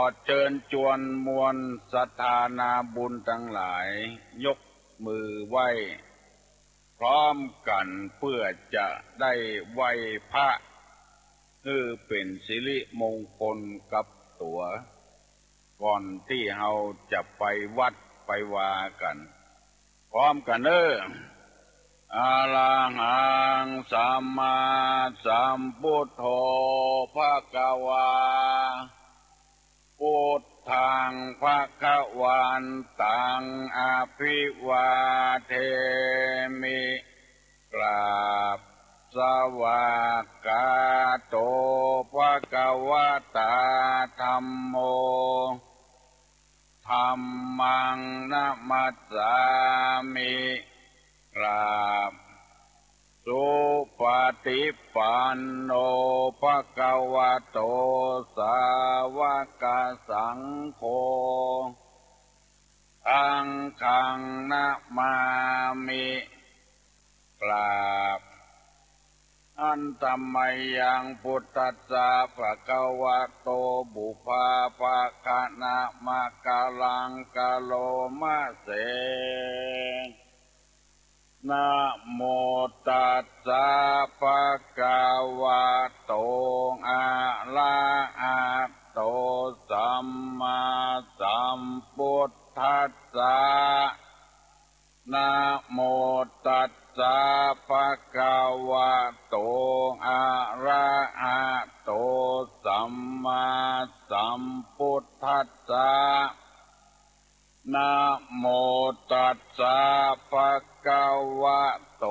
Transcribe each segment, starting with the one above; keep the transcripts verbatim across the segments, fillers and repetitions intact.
ขอเจิญจวนมวลศรัทธานาบุญตังหลาย ยกมือไหว้พร้อมกั๋น เปื้อจะได้ไหว้พระ หื้อเป๋นสิริมงคลกับตั๋ว ก่อนตี้เฮาจะไปวัดไปวากั๋น พร้อมกั๋นเน่อ อะระหัง สัมมาสัมพุทโธ ภะคะวา พุทธัง ภะคะวันตัง อะภิวาเทมิ กราบ สวากขาโต ภะคะวะตา ธัมโม ธัมมัง นะมัสสามิ กราบ สุปะติปันโน ภะคะวะโต สาวะกะสังโฆ สังฆัง นะมามิ กราบ หันตะมะยัง พุทธัสสะ ภะคะวะโต ปุพพาภะคะนะมะกะลัง กะโรมะเส นะโมตัสสะ ภะคะวะโต อะระหะโต สัมมาสัมพุทธัสสะ นะโมตัสสะ ภะคะวะโต อะระหะโต สัมมาสัมพุทธัสสะ นะโมตัสสะ ภะคะวะโต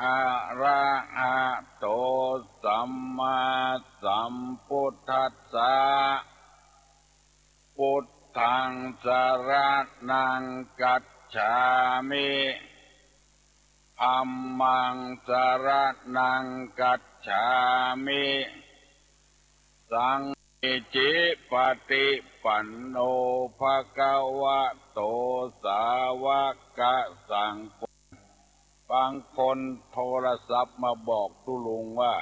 อะระหะโต สัมมาสัมพุทธัสสะ พุทธัง สะระณัง คัจฉามิ ธัมมัง สะระณัง คัจฉามิ สัง อิจิ ปะติปันโน ภะคะวะโต สาวะกะสังโฆ บางคนโทรศัพท์มาบอกตุ๊ลุงว่า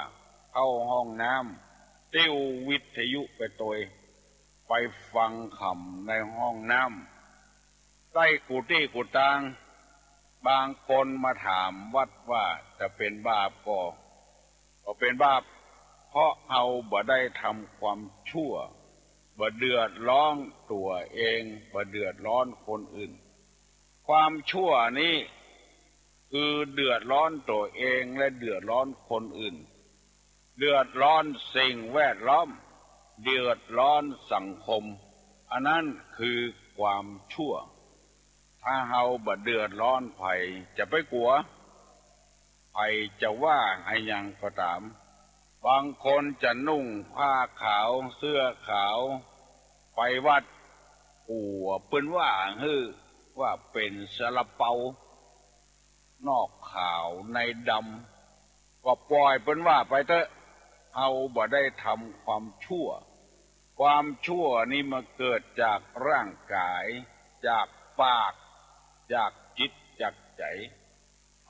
เข้าห้องน้ำ ติ้ววิทยุไปตวย ไปฟังธรรมในห้องน้ำ ใต้กุฏิกุฏาง บางคนมาถามวัดว่าจะเป๋นบาปก่อ บ่เป๋นบาป เพราะเฮาบ่ได้ทำความชั่ว บ่เดือดร้อนตั๋วเอง บ่เดือดร้อนคนอื่น ความชั่วนี้คือเดือดร้อนตั๋วเองและเดือดร้อนคนอื่น เดือดร้อนสิ่งแวดล้อม เดือดร้อนสังคม อันนั้นคือความชั่ว ถ้าเฮาบ่เดือดร้อนใผ จะไปกั๋ว ใผจะว่าอะหยังก็ต๋าม บางคนจะนุ่งผ้าขาว เสื้อขาว ไปวัด กั๋วเปิ้นว่าหื้อ ว่าเป๋นซาลาเปา นอกขาวในดำ ก็ปล่อยเปิ้นว่าไปเต๊อะ เฮาบ่ได้ทำความชั่ว ความชั่วนี้มันเกิดจากร่างกาย จากปาก จากจิต จากใจ๋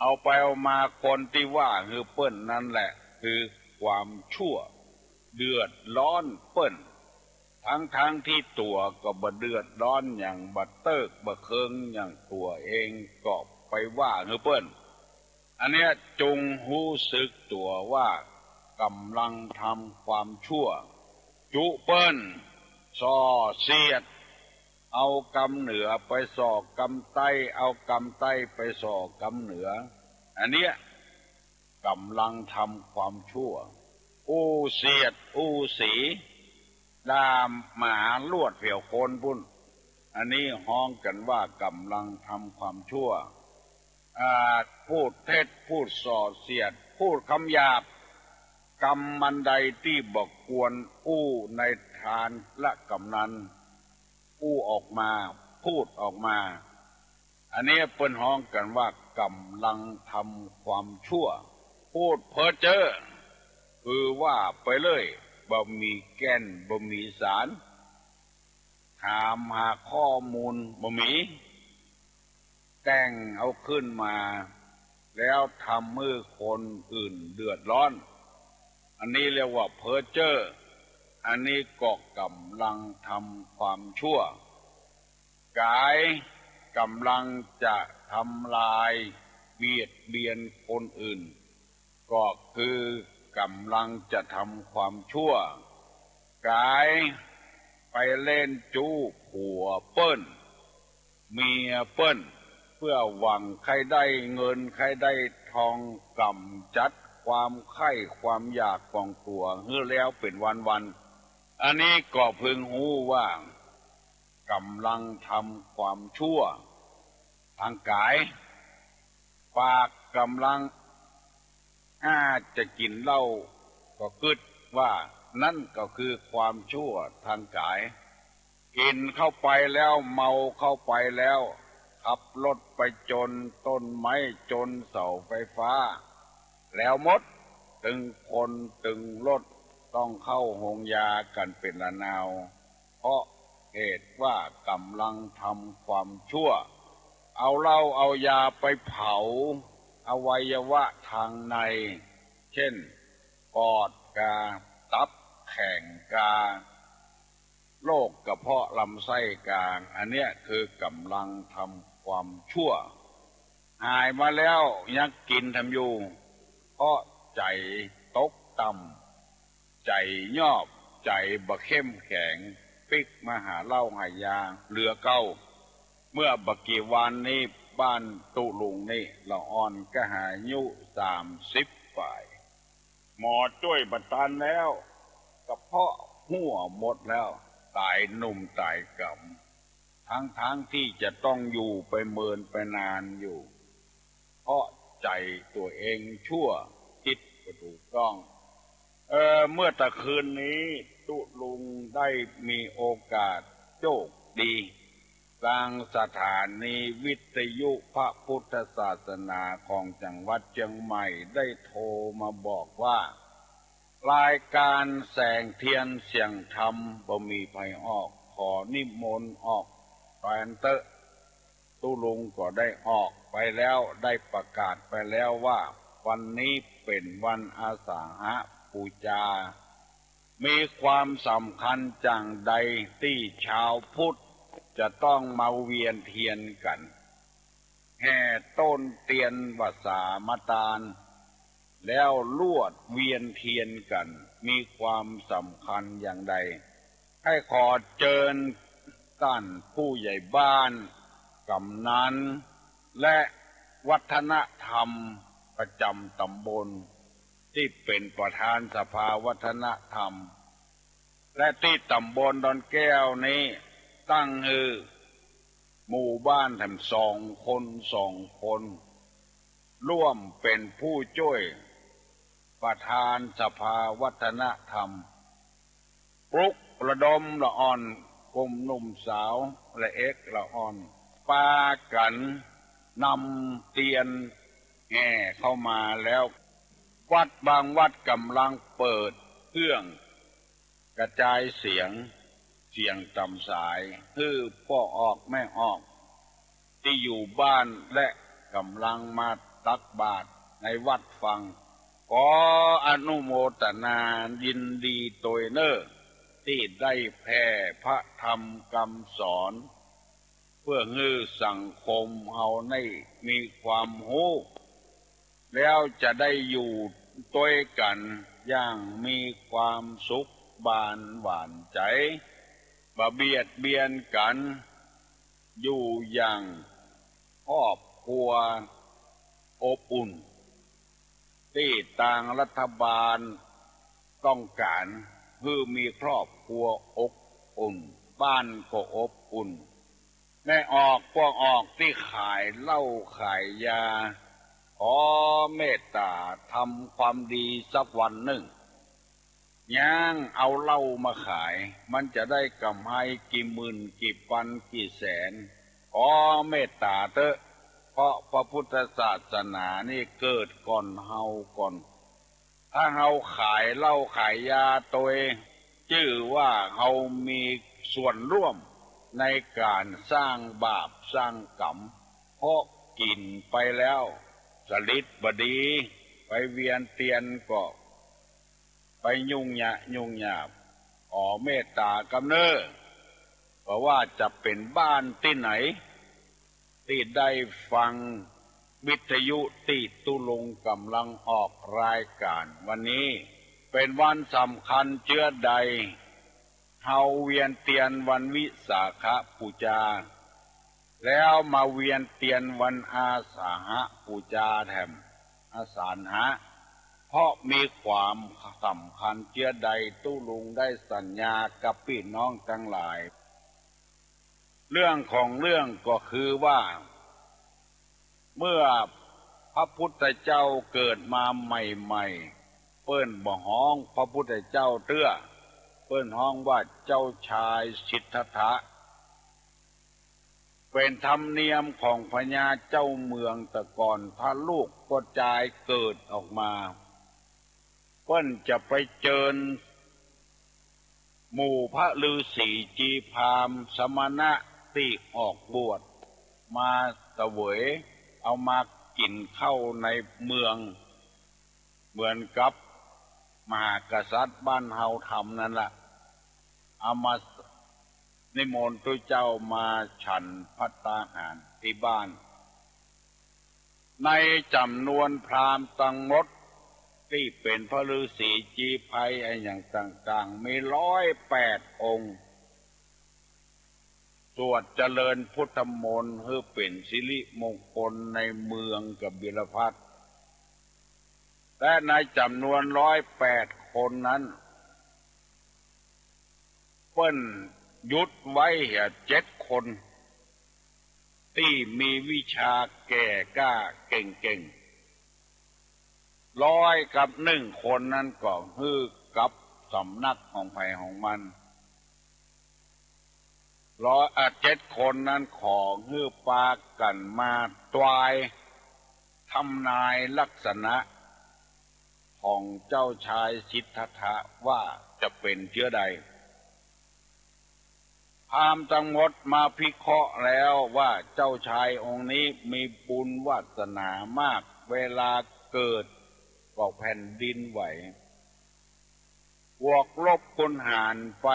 เอาไปเอามาคนตี้ว่าหื้อเปิ้นนั้นแหละคือความชั่ว เดือดร้อนเปิ้น ทั้งๆ ตี้ตั๋วก็บ่เดือดร้อนหยัง บ่เติกบ่เคิงหยัง ตั๋วเองก็ไปว่าหื้อเปิ้น อันเนี้ยจงฮู้สึกตั๋วว่าก๋ำลังทำความชั่ว จุเปิ้น ส่อเสียด เอากำเหนือไปส่อกำใต้ เอากำใต้ไปส่อกำเหนือ อันเนี้ยก๋ำลังทำความชั่ว อู้เสียดอู้สี ด่าหมาลวดเผียวคนปุ้น อันนี้ฮ้องกั๋นว่าก๋ำลังทำความชั่ว อ่า พูดเท็จ พูดส่อเสียด พูดกำหยาบ กำอันใดตี้บ่ควรอู้ในทานละกำนั้น อู้ออกมา พูดออกมา อันนี้เปิ้นฮ้องกั๋นว่าก๋ำลังทำความชั่ว พูดเพ้อเจ้อ คือว่าไปเรื่อย บ่มีแก่น บ่มีสาร ถามหาข้อมูลบ่มี แต่งเอาขึ้นมา แล้วทำหื้อคนอื่นเดือดร้อน อันนี้เรียกว่าเพ้อเจ้อ อันนี้ก็กำลังทำความชั่ว ก๋ายกำลังจะทำลายเบียดเบียนคนอื่น ก็คือกำลังจะทำความชั่ว ก๋ายไปเล่นจู๊ผัวเปิ้น เมียเปิ้น เปื้อหวังใค่ได้เงินใค่ได้ทอง ก๋ำจัดความใค่ความอยากของตั๋วหื้อแล้วเป๋นวันๆ อันนี้ก็พึงฮู้ว่ากำลังทำความชั่วตางก๋าย ปากกำลัง อาจจะกิ๋นเหล้า ก็กึ๊ดว่านั้นก็คือความชั่วตางก๋าย กิ๋นเข้าไปแล้วเมาเข้าไปแล้ว ขับรถไปจนต้นไม้จนเสาไฟฟ้า แล้วหมด ตึงคนตึงรถต้องเข้าโฮงยากั๋นเป๋นละนาว เพราะเหตุว่ากำลังทำความชั่ว เอาเหล้าเอายาไปเผาอวัยวะตางใน เช่น ปอดกา ตับแข็งกา โรคกระเพาะลำไส้กา อันเนี้ยคือกำลังทำความชั่ว หายมาแล้วยังกิ๋นทำอยู่ เพราะใจ๋ตกต่ำ ใจ๋ยอบ ใจ๋บ่เข้มแข็ง ปิ๊กมาหาเหล้าหายาเหลือเก่า เมื่อบ่กี่วันนี้บ้านตุ๊ลุงนี่ละอ่อนก็หายุสามสิบป๋าย หมอจ้วยบ่ตันแล้ว กระเพาะหัวหมดแล้ว ต๋ายหนุ่มต๋ายก๋ำ ทั้งๆ ตี้จะต้องอยู่ไปเมินไปนานอยู่ เพราะใจ๋ตั๋วเองชั่ว กึ๊ดบ่ถูกต้อง เออ เมื่อตะคืนนี้ตุ๊ลุงได้มีโอกาสโจคดี ตางสถานีวิทยุพระพุทธศาสนาของจังหวัดเจียงใหม่ได้โทรมาบอกว่า รายก๋านแสงเตียนเสียงธรรมบ่มีใผออก ขอนิมนต์ออกแตนเต๊อะ ตุ๊ลุงก็ได้ออกไปแล้ว ได้ประกาศไปแล้วว่าวันนี้เป๋นวันอาสาหบูจา มีความสำคัญจาใดตี้ชาวพุทธจะต้องมาเวียนเตียนกั๋น แห่ต้นเตียนวสามาตาน แล้วลวดเวียนเตียนกั๋น มีความสำคัญอย่างใด ใค่ขอเจิญต้านผู้ใหญ่บ้าน ก๋ำนัน และวัฒนธรรมประจ๋ำต๋ำบล ตี้เป๋นประธานสภาวัฒนธรรม และตี้ต๋ำบลดอนแก้วนี้ตั้งหื้อหมู่บ้านแถมสองคน สองคน ร่วมเป๋นผู้จ้วยประธานสภาวัฒนธรรม ปลุกระดมละอ่อน กลุ่มหนุ่มสาวและเอกละอ่อน ปากั๋นนำเตียนแห่เข้ามาแล้ว วัดบางวัดก๋ำลังเปิดเครื่อง กระจายเสียง เสียงต๋ามสาย หื้อป้อออกแม่ออก ตี้อยู่บ้านและก๋ำลังมาตักบาตรในวัดฟัง ขออนุโมตนายินดีตวยเน่อ ตี้ได้แผ่พระธรรมกำสอน เปื้อหื้อสังคมเฮาได้มีความฮู้ แล้วจะได้อยู่ตวยกั๋นอย่างมีความสุขบานหวานใจ๋ บ่เบียดเบียนกั๋น อยู่อย่างครอบครัวอบอุ่น ตี้ตางรัฐบาลต้องก๋านหื้อมีครอบครัวอบอุ่น บ้านก็อบอุ่น แม่ออกป้อออกตี้ขายเหล้าขายยา ขอเมตต๋าทำความดีสักวันนึ่ง ย้างเอาเหล้ามาขาย มันจะได้ก๋ำไรกี่หมื่นกี่ปันกี่แสน ขอเมตต๋าเต๊อะ เพราะพระพุทธศาสนานี่เกิดก่อนเฮาก่อน ถ้าเฮาขายเหล้าขายยาตวย จื้อว่าเฮามีส่วนร่วมในก๋านสร้างบาปสร้างก๋รรม เพราะกิ๋นไปแล้วสลิดบ่ดี ไปเวียนเตียนก็ไปยุ่งยะยุ่งยาก อเมตต๋ากำเน้อ บ่ว่าจะเป๋นบ้านตี้ไหน ตี้ได้ฟังวิทยุตี้ตุ๊ลุงก๋ำลังออกรายก๋านวันนี้ เป๋นวันสำคัญเจื้อใด เฮาเวียนเตียนวันวิสาขบูชา แล้วมาเวียนเตียนวันอาสาหบูชาแถม อาสาหะ เพราะมีความสำคัญเจื้อใด ตุ๊ลุงได้สัญญากับปี้น้องตังหลาย เรื่องของเรื่องก็คือว่า เมื่อพระพุทธเจ้าเกิดมาใหม่ๆ เปิ้นบ่ฮ้องพระพุทธเจ้าเตื้อ เปิ้นฮ้องว่าเจ้าชายสิทธัตถะ เป๋นธรรมเนียมของพญาเจ้าเมืองแต่ก่อน ถ้าลูกป้อจายเกิดออกมา เปิ้นจะไปเจิญหมู่พระฤๅษีจีพราหมณ์สมณะตี้ออกบวชมาเสวย เอามากิ๋นข้าวในเมือง เหมือนกับมหากษัตริย์บ้านเฮาทำนั่นละ เอามานิมนต์ตุ๊เจ้ามาฉันภัตตาหารตี้บ้าน ในจ๋ำนวนพราหมณ์ตังหมดตี้เป๋นพระฤๅษีจีไพรอะหยังต่างๆ มีร้อยแปดองค์ สวดเจริญพุทธมนต์หื้อเป๋นสิริมงคลในเมืองกบิลพัสดุ์ และในจ๋ำนวนร้อยแปดคนนั้น เปิ้นหยุดไว้เหียเจ็ดคน ตี้มีวิชาแก่กล้าเก่งๆ ร้อยกับหนึ่งคนนั้นก็หื้อกับสำนักของใผของมัน ร้อย อ่ะ เจ็ดคนนั้นขอหื้อปากั๋นมาตวายทำนายลักษณะของเจ้าชายสิทธัตถะว่าจะเป๋นเจื้อใด พราหมณ์ตังหมดมาพิเคราะห์แล้วว่าเจ้าชายองค์นี้มีบุญวาสนามาก เวลาเกิดก็แผ่นดินไหว บวกลบคูณหารไป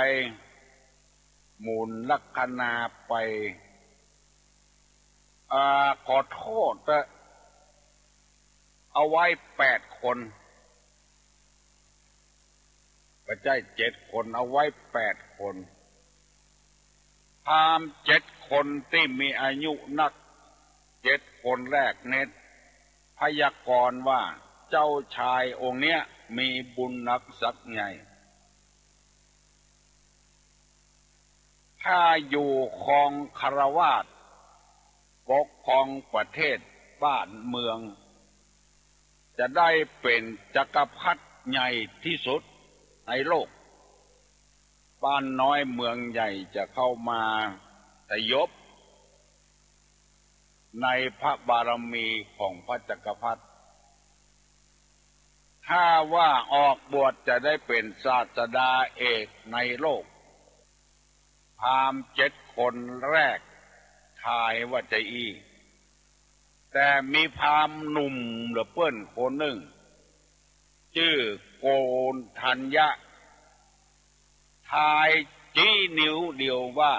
หมุนลัคนาไป อ่า ขอโต้ษเต๊อะ เอาไว้แปดคน บ่ใจ้เจ็ดคน เอาไว้แปดคน พราหมณ์เจ็ดคนตี้มีอายุนัก เจ็ดคนแรกเน็ต พยากรณ์ว่าเจ้าชายองค์เนี้ยมีบุญนักสักใหญ่ ถ้าอยู่ครองคฤหัสถ์ ปกครองประเทศบ้านเมือง จะได้เป๋นจักรพรรดิใหญ่ตี้สุดในโลก บ้านน้อยเมืองใหญ่จะเข้ามาสยบในพระบารมีของพระจักรพรรดิ ถ้าว่าออกบวชจะได้เป๋นศาสดาเอกในโลก พราหมณ์เจ็ดคนแรกทายว่าจะอี้ แต่มีพราหมณ์หนุ่มเหลือเปิ้นคนนึ่ง จื้อโกณฑัญญะ ทายจี๊นิ้วเดียวว่า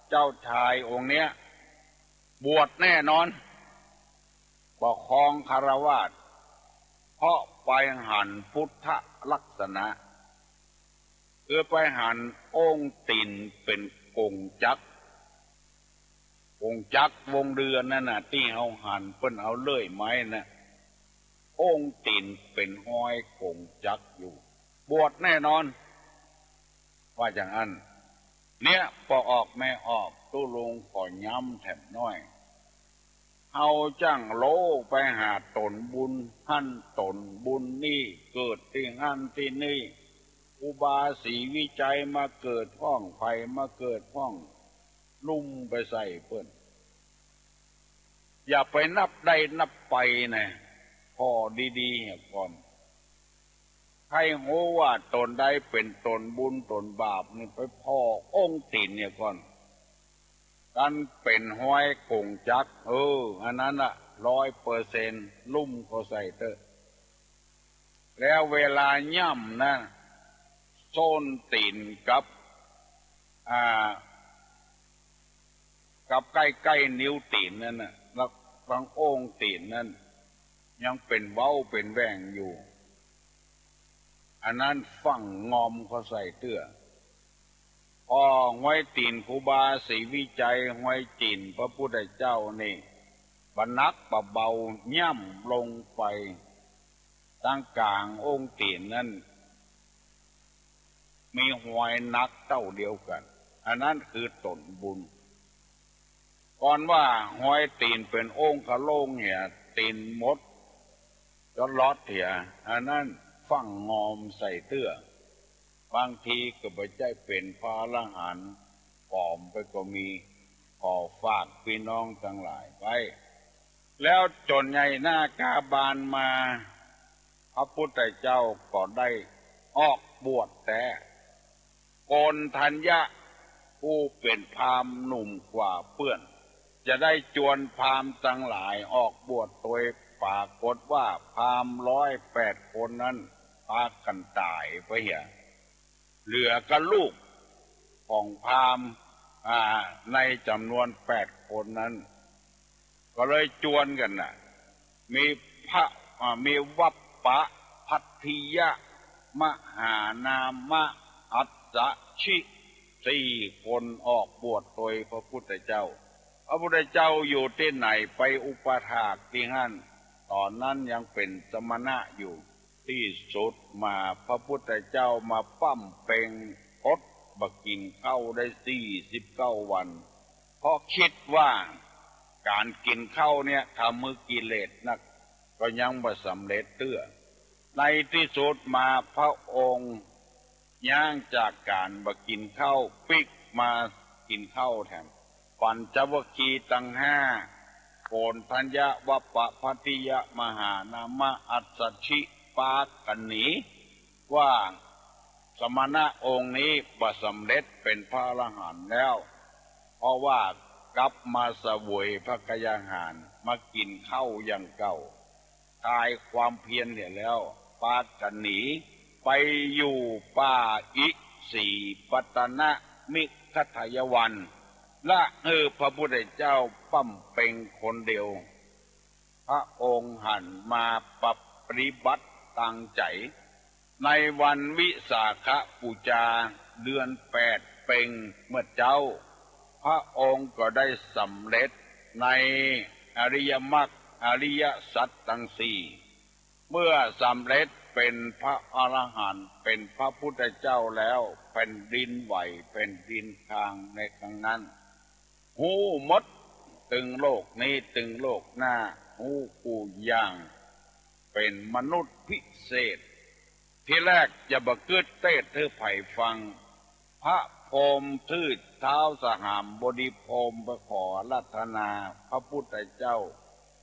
เจ้าชายองค์เนี้ยบวชแน่นอน บ่ครองคฤหัสถ์ เพราะไปหันพุทธลักษณะ คือไปหันองค์ตี๋นเป๋นกงจักร กงจักรวงเดือนนั่นน่ะ ตี้เฮาหันเปิ้นเอาเลื่อยไม้น่ะ องค์ตี๋นเป๋นฮอยกงจักรอยู่ บวชแน่นอน ว่าอย่างอั้น เนี่ย ป้อออกแม่ออก ตุ๊ลุงขอย้ำแถมหน้อย เฮาจั้งโลไปหาต๋นบุญหั้นต๋นบุญนี่ เกิดตี้หั้นตี้นี่ อุบาสีวิชัยมาเกิดพ่อง ใผมาเกิดพ่อง ลุ่มไปใส่เปิ้น อย่าไปนับได้นับไปนะ ผ่อดีๆ เหียก่อน ใค่ฮู้ว่าต๋นใดเป๋นต๋นบุญต๋นบาปนี่ ไปผ่อองค์ตี๋นเหียก่อน อันเป๋นฮอยกงจักร เออ อันนั้นน่ะ ร้อยเปอร์เซ็นต์ ลุ่มเข้าใส่เต๊อะ แล้วเวลาย่ำนะ ส้นตี๋นกับ อ่า กับใก้ๆ นิ้วตี๋นนั้นน่ะ แล้วตังโอ้งตี๋นนั้น ยังเป๋นเว้าเป๋นแหว่งอยู่ อันนั้นฟั่งงอมเข้าใส่เตื้อ อ้อ ฮอยตี๋นครูบาศรีวิชัย ฮอยตี๋นพระพุทธเจ้านี่ บ่หนักบ่เบา ย่ำลงไป ตังก๋างโอ้งตี๋นนั้น มีฮอยหนักเต้าเดียวกั๋น อันนั้นคือต๋นบุญ ก่อนว่าฮอยตี๋นเป๋นโอ้งคะโลงเหีย ตี๋นหมดจะลอดเหีย อันนั้นฟั่งงอมใส่เตื้อ บางทีก็บ่ใจ้เป๋นพระอรหันต์ ป๋อมไปก็มี ขอฝากปี้น้องตังหลายไว้ แล้วจ๋นใหญ่นาคาบาลมา พระพุทธเจ้าก็ได้ออกบวชแต๊ โกณฑัญญะ ผู้เป๋นพราหมณ์หนุ่มกว่าเปื้อน จะได้จวนพราหมณ์ตังหลายออกบวชโตย ปรากฏว่าพราหมณ์ร้อยแปดคนนั้นปากั๋นต๋ายไปเหีย เหลือก็ลูกของพราหมณ์ อ่า ในจ๋ำนวนแปดคนนั้น ก็เลยจวนกั๋นน่ะ มีพระ อ่า มีวัปปะภัททิยะ มหานามะ อัสสชิ สี่คนออกบวชโตยพระพุทธเจ้า พระพุทธเจ้าอยู่ตี้ไหนไปอุปถากตี้หั้น ต๋อนนั้นยังเป๋นสมณะอยู่ ตี้สุดมาพระพุทธเจ้ามาป้ำเป็งอดบ่กิ๋นข้าวได้สี่สิบเก้าวัน เพราะกึ๊ดว่าก๋านกิ๋นข้าวเนี่ยทำหื้อกิเลสนัก ก็ยังบ่สำเร็จเตื้อ ในตี้สุดมาพระองค์ย้างจากก๋านบ่กิ๋นข้าวปิ๊กมากิ๋นข้าวแถม ปัญจวัคคีย์ตังห้า โกณฑัญญะ วัปปะภัททิยะ มหานามะ อัสสชิ ปากั๋นหนี ว่าสมณะองค์นี้บ่สำเร็จเป๋นพระอรหันต์แล้ว เพราะว่ากับมาเสวยพระกยาหาร มากิ๋นข้าวอย่างเก่า คลายความเพียรเหียแล้ว ปากั๋นหนีไปอยู่ป่าอิสีปตนมิคทายวัน ละหื้อพระพุทธเจ้าป้ำเป็งคนเดียว พระองค์หันมาปฏิบัติตางใจ๋ ในวันวิสาขบูชา เดือนแปดเป็งเมื่อเจ๊า พระองค์ก็ได้สำเร็จในอริยมรรคอริยสัจตังสี่ เมื่อสำเร็จเป๋นพระอรหันต์ เป๋นพระพุทธเจ้าแล้ว แผ่นดินไหว แผ่นดินคางในครั้งนั้น ฮู้หมด ตึงโลกนี้ ตึงโลกหน้า ฮู้กู้อย่าง เป๋นมนุษย์พิเศษ ทีแรกจะบ่กึ๊ดเตศน์หื้อใผฟัง พระพรหมทื่อท้าวสหามบดีพรหมไปขออาราธนาพระพุทธเจ้า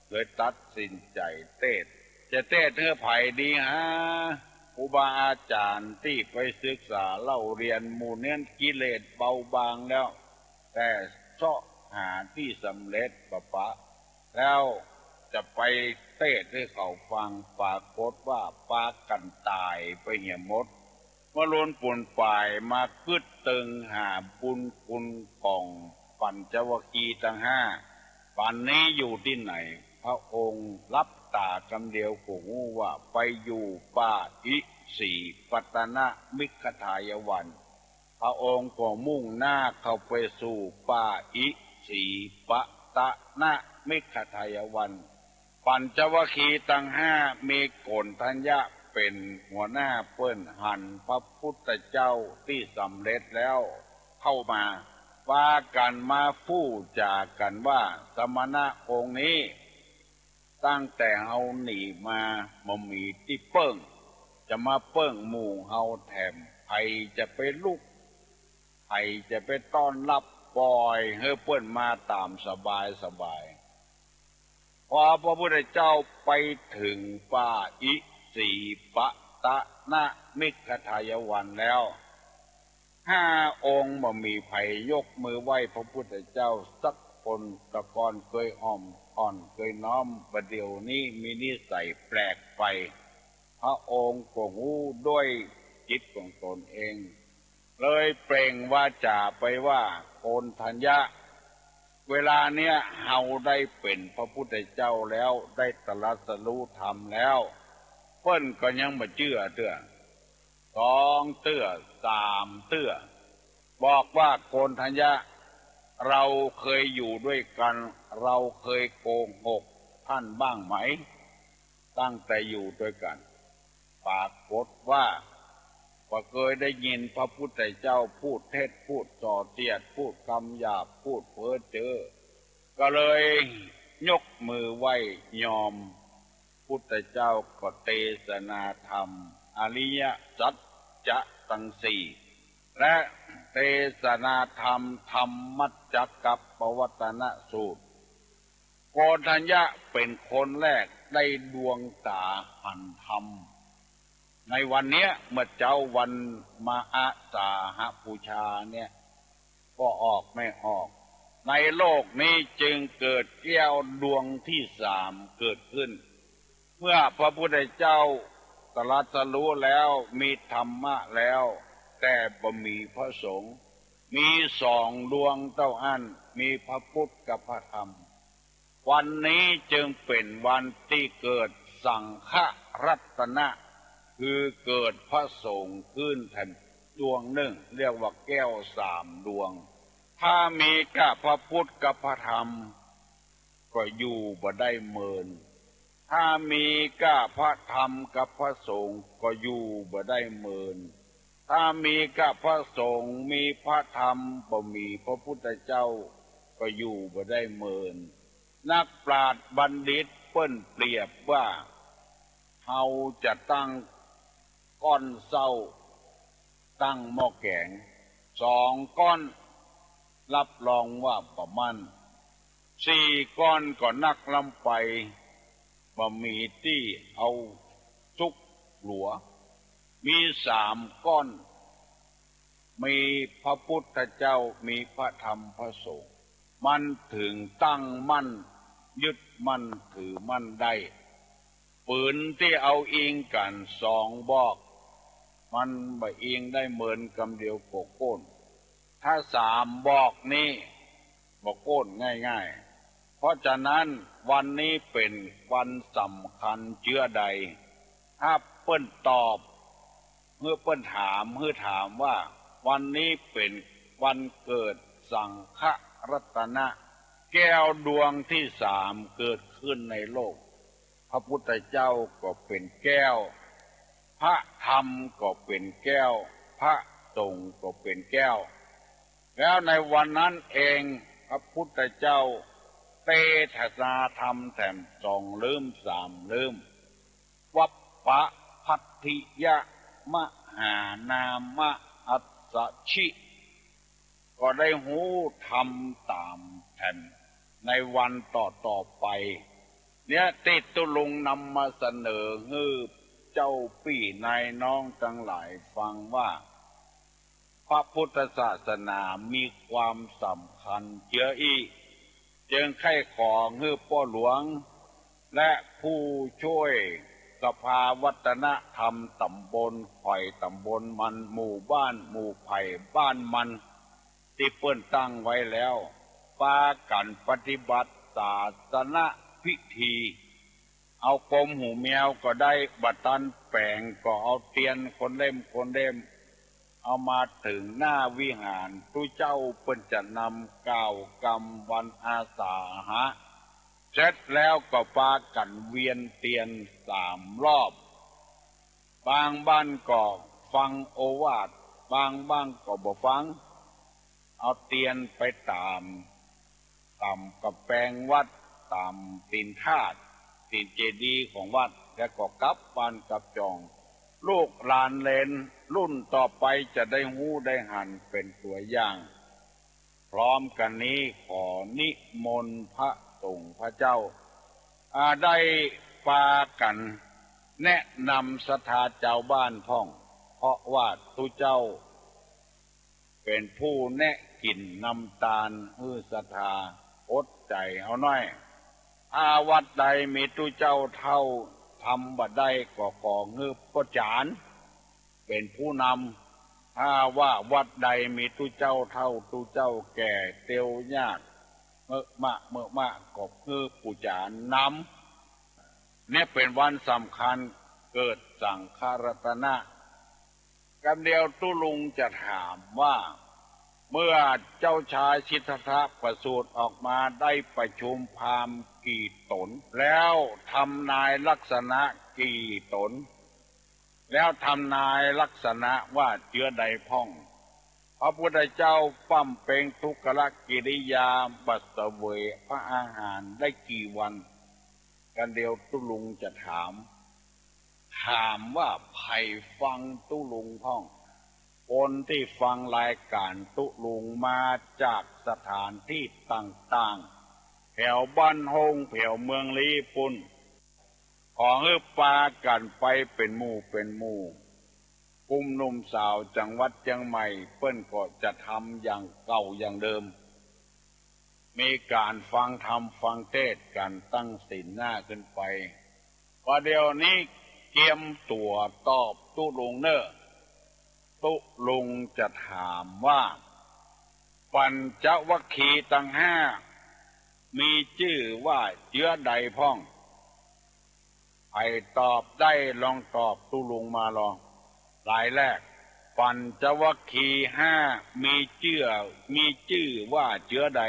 เลยตัดสินใจ๋เตศน์ จะเตศน์หื้อใผดีหา ครูบาอาจ๋ารย์ตี้ไปศึกษาเล่าเรียนหมู่เนี้ยกิเลสเบาบางแล้ว แต่เซาะหาตี้สำเร็จปะปะ แล้วจะไปเตศน์หื้อเขาฟัง ปรากฏว่าปากั๋นต๋ายไปเหียหมด เมื่อลุนปูนป๋ายมากึ๊ดตึงหาบุญคุณของปัญจวัคคีย์ตังห้า ปั๋นนี้อยู่ตี้ไหน พระองค์หลับต๋ากำเดียวก็ฮู้ว่าไปอยู่ป่าอิสีปตนมิคทายวัน พระองค์ก็มุ่งหน้าเข้าไปสู่ป่าอิสีปตนมิคทายวัน ปัญจวัคคีย์ตังห้ามีโกณฑัญญะเป๋นหัวหน้าเปิ้น หันพระพุทธเจ้าตี้สำเร็จแล้วเข้ามา ปากั๋นมาฟู่จ๋ากั๋นว่า สมณะองค์นี้ ตั้งแต่เฮาหนีมาบ่มีตี้เปิ้ง จะมาเปิ้งหมู่เฮาแถม ใผจะไปลุก ใผจะไปต้อนฮับ ป่อยหื้อเปิ้นมาต๋ามสบายสบาย พอพระพุทธเจ้าไปเถิงป่าอิสีปตนมิคทายวันแล้ว ห้าองค์บ่มีใผยกมือไหว้พระพุทธเจ้าสักคน แต่ก่อนเกยอ่อมอ่อนเกยน้อม บ่าเดี่ยวนี้มีนิสัยแปลกไป พระองค์ก็ฮู้ด้วย จิตของตนเอง เลยเปล่งวาจาไปว่า โกณฑัญญะ เวลาเนี้ยเฮาได้เป๋นพระพุทธเจ้าแล้ว ได้ตรัสรู้ธรรมแล้ว เปิ้นก็ยังบ่เจื้อเตื้อ สองเตื้อ สามเตื้อ บอกว่า โกณฑัญญะ เราเคยอยู่ด้วยกัน เราเคยโกหกท่านบ้างไหม ตั้งแต่อยู่ด้วยกัน ปรากฏว่าบ่เกยได้ยินพระพุทธเจ้าพูดเท็จ พูดส่อเสียด พูดกำหยาบ พูดเพ้อเจ้อ ก็เลยยกมือไหว้ยอม พุทธเจ้าก็เตสนาธรรมอริยสัจจะตังสี่ และเตสนาธรรมธรรมมัจจกัปปวัตตนสูตร โกณฑัญญะเป๋นคนแรกได้ดวงต๋าหันธรรม ในวันเนี้ย เมื่อเจ๊าวันมาอาสาหบูชาเนี่ย ก็ออกไม่ออก ในโลกนี้จึงเกิดแก้วดวงที่สามเกิดขึ้น เมื่อพระพุทธเจ้าตรัสรู้แล้ว มีธรรมะแล้ว แต่บ่มีพระสงฆ์ มีสองดวงเต้าอั้น มีพระพุทธกับพระธรรม วันนี้จึงเป๋นวันตี้เกิดสังฆรัตนะ คือเกิดพระสงฆ์ขึ้นแถมดวงนึ่ง เรียกว่าแก้วสามดวง ถ้ามีก้าพระพุทธกับพระธรรม ก็อยู่บ่ได้เมิน ถ้ามีก้าพระธรรมกับพระสงฆ์ ก็อยู่บ่ได้เมิน ถ้ามีก้าพระสงฆ์ มีพระธรรม บ่มีพระพุทธเจ้า ก็อยู่บ่ได้เมิน นักปราชญ์บัณฑิตเปิ้นเปรียบว่า เฮาจะตั้งก้อนเซ้า ตั้งหม้อแก๋ง สองก้อน รับรองว่าบ่มั่น สี่ก้อนก็นักล้ำไป บ่มีตี้เอาสุกหลัว มีสามก้อน มีพระพุทธเจ้า มีพระธรรมพระสงฆ์ มันถึงตั้งมั่น ยึดมั่นถือมั่นได้ ปืนตี้เอาอิงกั๋นสองบอก มันบ่อิงได้เมินกำเดียวก็โก้น ถ้าสามบอกนี้บ่โก้นง่ายๆ เพราะฉะนั้นวันนี้เป๋นวันสำคัญเจื้อใด ถ้าเปิ้นตอบ หื้อเปิ้นถาม หื้อถามว่า วันนี้เป๋นวันเกิดสังฆรัตนะ แก้วดวงที่สามเกิดขึ้นในโลก พระพุทธเจ้าก็เป๋นแก้ว พระธรรมก็เป๋นแก้ว พระสงฆ์ก็เป๋นแก้ว แล้วในวันนั้นเอง พระพุทธเจ้าเตสนาธรรมแถมสองเล่มสามเล่ม วัปปะพัทธิยะมหานามะอัสสชิ ก็ได้ฮู้ธรรมต๋ามแถมในวันต่อๆ ไป เนี่ยตี้ตุ๊ลุงนำมาเสนอหื้อเจ้าปี้นายน้องตังหลายฟังว่า พระพุทธศาสนามีความสำคัญเจื้ออี้ จึงใค่ขอหื้อป้อหลวง และผู้ช่วยสภาวัฒนธรรมต๋ำบล ใผต๋ำบลมัน หมู่บ้านหมู่ใผบ้านมัน ตี้เปิ้นตั้งไว้แล้ว ปากั๋นปฏิบัติศาสนพิธี เอากมหูแมวก็ได้ บ่ตันแป๋งก็เอาเตียนคนเล่มคนเล่ม เอามาเถิงหน้าวิหาร ตุ๊เจ้าเปิ้นจะนำกล่าวกำวันอาสาหะ เสร็จแล้วก็ปากั๋นเวียนเตียนสามรอบ บางบ้านก็ฟังโอวาท บางบ้านก็บ่ฟัง เอาเตียนไปต๋าม ต๋ามก๋ำแปงวัด ต๋ามตี๋นธาตุ ตี๋นเจดีย์ของวัด แล้วก็กลับบ้านกลับจ่อง ลูกหลานเหลนรุ่นต่อไปจะได้ฮู้ได้หันเป๋นตั๋วอย่าง พร้อมกั๋นนี้ขอนิมนต์พระสงฆ์พระเจ้า อ่า ได้ปากั๋นแนะนำศรัทธาจาวบ้านพ่อง เพราะว่าตุ๊เจ้าเป๋นผู้แนะกิ๋นนำตานหื้อศรัทธา อดใจ๋เอาหน้อย ถ้าวัดใดมีตุ๊เจ้าเฒ่าทำบ่ได้ก็ขอหื้อป้อจ๋ารย์ เป๋นผู้นำ ถ้าว่าวัดใดมีตุ๊เจ้าเฒ่าตุ๊เจ้าแก่เตียวยาก เมอะมะ เมอะมะ ก็หื้อปู๋จ๋านำ เนี่ยเป๋นวันสำคัญเกิดสังฆรัตนะ กำเดียวตุ๊ลุงจะถามว่า เมื่อเจ้าชายสิทธัตถะประสูติออกมาได้ประชุมพราหมณ์กี่ต๋น แล้วทำนายลักษณะกี่ต๋น แล้วทำนายลักษณะว่าเจื้อใดพ่อง พระพุทธเจ้าบำเพ็งทุกขกิริยาบัดเสวยพระอาหารได้กี่วัน กำเดียวตุ๊ลุงจะถาม ถามว่าใผฟังตุ๊ลุงพ่อง คนตี้ฟังรายก๋านตุ๊ลุงมาจากสถานตี้ต่างๆ แถวบ้านโฮ่ง แถวเมืองลี้ปู้น ขอหื้อปากั๋นไปเป๋นหมู่เป๋นหมู่ กุ่มหนุ่มสาวจังหวัดเจียงใหม่เปิ้นก็จะทำอย่างเก่าอย่างเดิม มีก๋านฟังธรรมฟังเตสน์กั๋นตั้งศีลห้าขึ้นไป ว่าเดี๋ยวนี้เกียมตั๋วตอบตุ๊ลุงเน่อ ตุ๊ลุงจะถามว่า ปัญจวัคคีย์ตังห้า มีจื้อว่าเจื้อใดพ่อง ใผตอบได้ลองตอบตุ๊ลุงมาลอ รายแรก ปัญจวัคคีย์ห้า มีจื้อ มีจื้อว่าเจื้อใด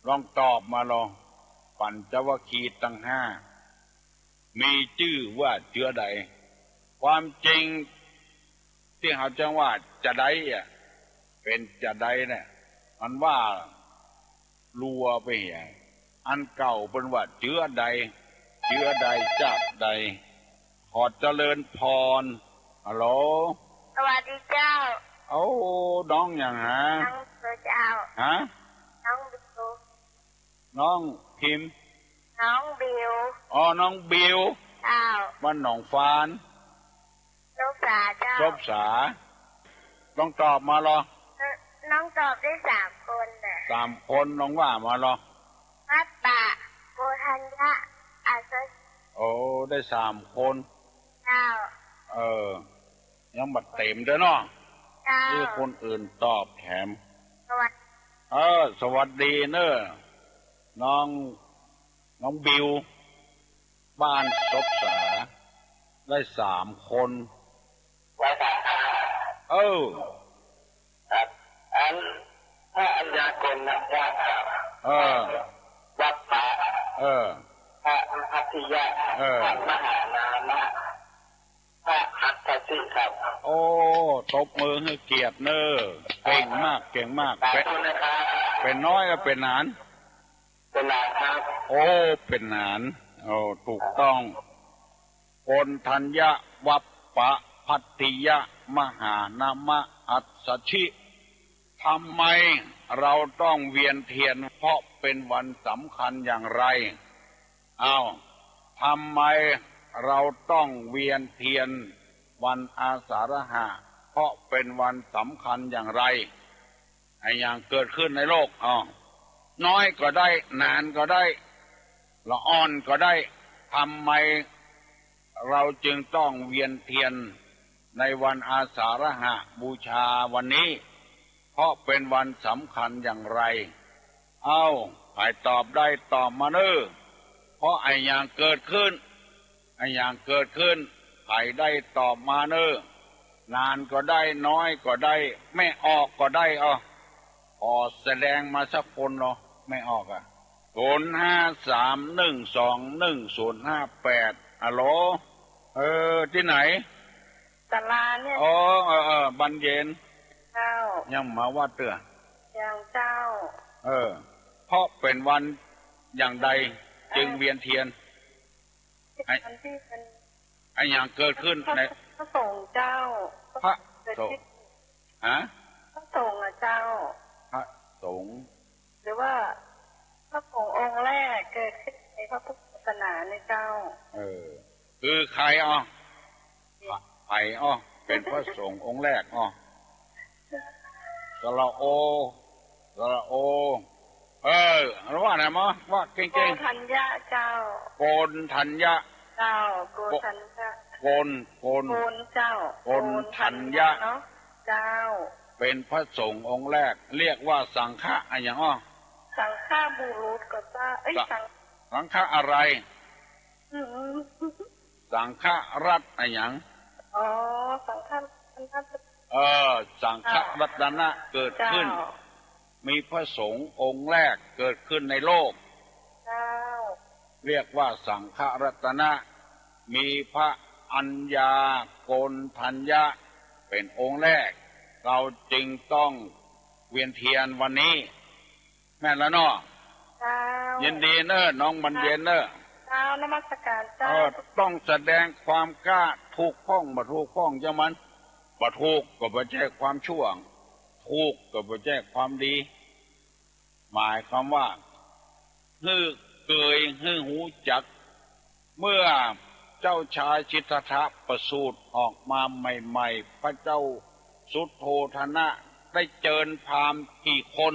ลองตอบมาลอ ปัญจวัคคีย์ตังห้า มีจื้อว่าเจื้อใด ความจริงตี้เฮาจั้งว่าจะใดอะ เป๋นจะใดเนี่ย มันว่าลัวไปเหีย อันเก่าเปิ้นว่าเจื้อใด เจื้อใดจากใด ขอเจริญพร ฮัลโหล สวัสดีเจ้า เอ้า น้องหยังหา น้องบิวเจ้า ฮะ น้องบิว น้องพิมพ์ น้องบิว อ๋อ น้องบิว เจ้า บ้านหนองฟาน ซบสาเจ้า ซบสา ลองตอบมาลอ น้องตอบได้สามคนน่ะ สามคน ลองว่ามาลอ วัปปะ โกณฑัญญะ อัสสชิ โอ้ ได้สามคน เจ้า เออ ยังบ่เต็มเตื้อเนาะ เจ้า หื้อคนอื่นตอบแถม สวัสดี เออ สวัสดีเน่อ น้อง น้องบิว บ้านซบสา ได้สามคน ไว้สาม เออ ครับ อัน พระอัญญาโกณฑัญญะครับ เออ วัปปะ เออ พระพัททิยะ เออ พระมหานามะ พระอัสสชิครับ โอ้ ตบมือหื้อเกียรติเน่อ เก่งมาก เก่งมาก สาธุนะครับ เป๋นน้อยหรือเป๋นหนาน เป๋นหนานครับ โอ้ เป๋นหนาน โอ้ ถูกต้อง โกณฑัญญะ วัปปะ พัททิยะ มหานามะ อัสสชิ ทำไมเราต้องเวียนเทียน เพราะเป็นวันสำคัญอย่างไร อ้าว ทำไมเราต้องเวียนเทียนวันอาสาฬหะ เพราะเป็นวันสำคัญอย่างไร อะหยังเกิดขึ้นในโลก อ้าว น้อยก็ได้ หนานก็ได้ ละอ่อนก็ได้ ทำไมเราจึงต้องเวียนเทียนในวันอาสาฬหบูชาวันนี้ เพราะเป็นวันสำคัญอย่างไร เอ้า ใผตอบได้ตอบมาเน่อ เพราะอะหยังเกิดขึ้น อะหยังเกิดขึ้น ใผได้ตอบมาเน่อ หนานก็ได้ น้อยก็ได้ แม่ออกก็ได้ อ้อ ขอแสดงมาสักคนเนาะ แม่ออกอะ ศูนย์ห้าสามหนึ่งสองหนึ่งศูนย์ห้าแปด ฮัลโหล เออ ตี้ไหน ศาลาเนี่ย อ๋อ เออ เออ บรรเย็น เจ้า ยังมาวัดเตื้อ ยังเจ้า เออ เพราะเป็นวันอย่างใดจึงเวียนเทียน ไอ้ วันที่เป็น อะหยังเกิดขึ้นใน พระสงฆ์เจ้า พระสงฆ์ ฮะ พระสงฆ์อะเจ้า พระสงฆ์ หรือว่าพระสงฆ์องค์แรกเกิดขึ้นในพระพุทธศาสนาเนี่ยเจ้า เออ คือใผอ่ะ ใผอ่ะ เป๋นพระสงฆ์องค์แรกอ่ะ สระโอ สระโอ เออ ว่าไหนมะ ว่าเก่งๆ โกณฑัญญะเจ้า โกณฑัญญะ เจ้า โกณฑัญญะ โกณ โกณ โกณเจ้า โกณฑัญญะ โกณฑัญญะเนาะ เจ้า เป๋นพระสงฆ์องค์แรก เรียกว่าสังฆะอะหยังอ้อ สังฆบุรุษก็เจ้า เอ้ย สัง สังฆะอะไร อืม สังฆรัตน์อะหยัง อ๋อ สังฆรัตน์ เออ สังฆรัตนะเกิดขึ้น เจ้า มีพระสงฆ์องค์แรกเกิดขึ้นในโลก เจ้า เรียกว่าสังฆรัตนะ มีพระอัญญาโกณฑัญญะเป๋นองค์แรก เราจึงต้องเวียนเทียนวันนี้ แม่นแล้วเนาะ เจ้า ยินดีเน่อ น้องบรรเย็นเน่อ เจ้า นมัสการเจ้า เออ ต้องแสดงความกล้า ถูกพ่องบ่ถูกพ่องจามัน บ่ถูกก็บ่ใจ้ความชั่ว ถูกก็บ่ใจ้ความดี หมายความว่า หื้อเกย หื้อฮู้จัก เมื่อเจ้าชายสิทธัตถะประสูติออกมาใหม่ๆ พระเจ้าสุโธทนะได้เจิญพราหมณ์กี่คน